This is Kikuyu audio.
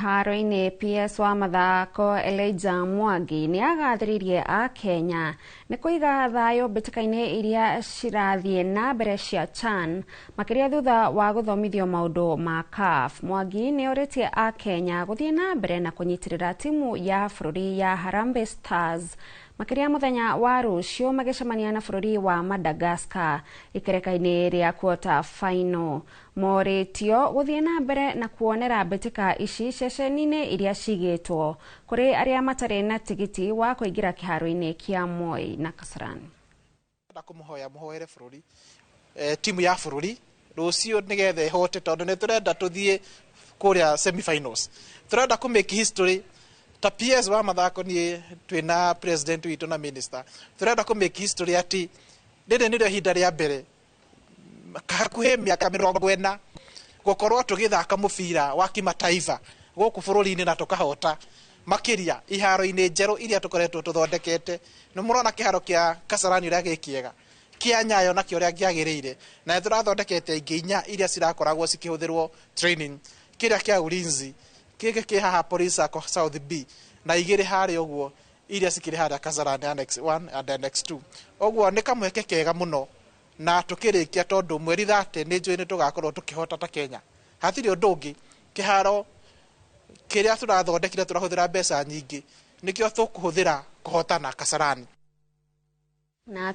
Kĩharo-inĩ, PS wa mathako Elijah Mwangi nĩ agathĩrĩirie a Kenya nĩ kũiga thayũ mbĩtĩka-inĩ iria cirathiĩ na mbere cia CHAN, makĩria thutha wa gũthomithio maũndũ ma CAF. Mwangi nĩ orĩtie a Kenya gũthiĩ na mbere na kũnyitĩrĩra timu ya bũrũri ya Harambee Stars, makĩria mũthenya wa rũciũ magĩcemania na bũrũri wa Madagascar ikereka-inĩ rĩa quarter final. Morĩtio gũthiĩ na mbere na kuonera mbĩtĩka ici ceceni-inĩ iria cigĩtwo kũrĩ arĩa matarĩ na tigiti wa kũingĩra kĩharo-inĩ kĩa Moi na Kasarani. Kũmũhoya mũhoere bũrũri, timu ya bũrũri rũciũ nĩgetha ĩhote, tondũ nĩ tũrenda tũthiĩ kũrĩa semifinals. Tũrenda kũ make history ta PS wa mathako. Niĩ twĩna president witũ na minister, tũrenda kũ make history atĩ rĩrĩ nĩrĩo ihinda rĩa mbere hakuhĩ mĩaka 40 gũkorwo tũgĩthaka mũbira wa kimataifa gũkũ bũrũri-inĩ na tũkahota, makĩria iharo-inĩ njerũ iria tũkoretwo tũthondekete. Nĩ mũrona kĩharo kĩa Kasarani ũrĩa gĩ kĩega, kĩa Nyayo nakĩo ũrĩa kĩagĩrĩire, na nĩ tũrathondekete ingĩ inya iria cirakoragwo cikĩhũthĩrwo training, kĩrĩa kĩa Ulinzi gĩkĩ kĩ haha Police Sacco South B, na igĩrĩ harĩa ũguo iria cikĩrĩ harĩa Kasarani Annex 1 and Annex 2. Ũguo nĩ kamweke kega mũno na tũkĩrĩkia, tondũ mweri 30 nĩ njũĩ nĩ tũgakorwo tũkĩhota ta Kenya. Hatirĩ ũndũ ũngĩ, kĩharo kĩrĩa tũrathondekire tũrahũthĩra mbeca nyingĩ nĩkĩo tũkũhũthĩra kũhotana Kasarani. Na